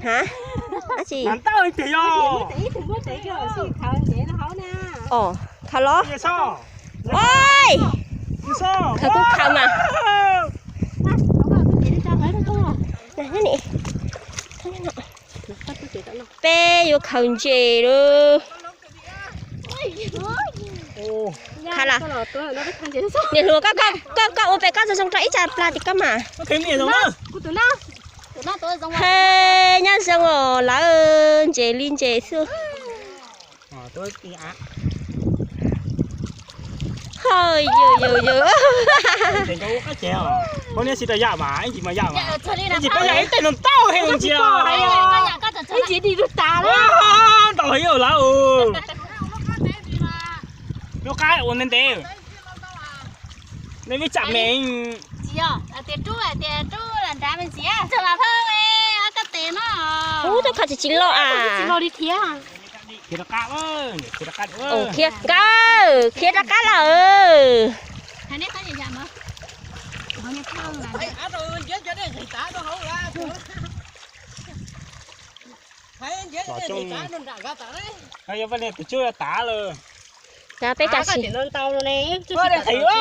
Ha? Ab tsi? Os, khaws los. Oi, khaws kuj khaws mas. Peb yuav khaws ntses lawm. Khaws las. Niam hluas, koj, koj ua pem koj zoo zoo rau ib tsa plag tim koj mas. He, nyob zoo os lawv, ntses li ntses xwb. Ho yws yws yws. Ntau heev lawm. Lub qab ua ntev ntev. Nej vij tsam me. Ub, tuaj khaws tsis tsis loj as. Khiav rov qab, khiav rov qab, khiav rov qab lawm. Los coob, yog vaj li tus tswb tav lawm. Peb cov tsis, peb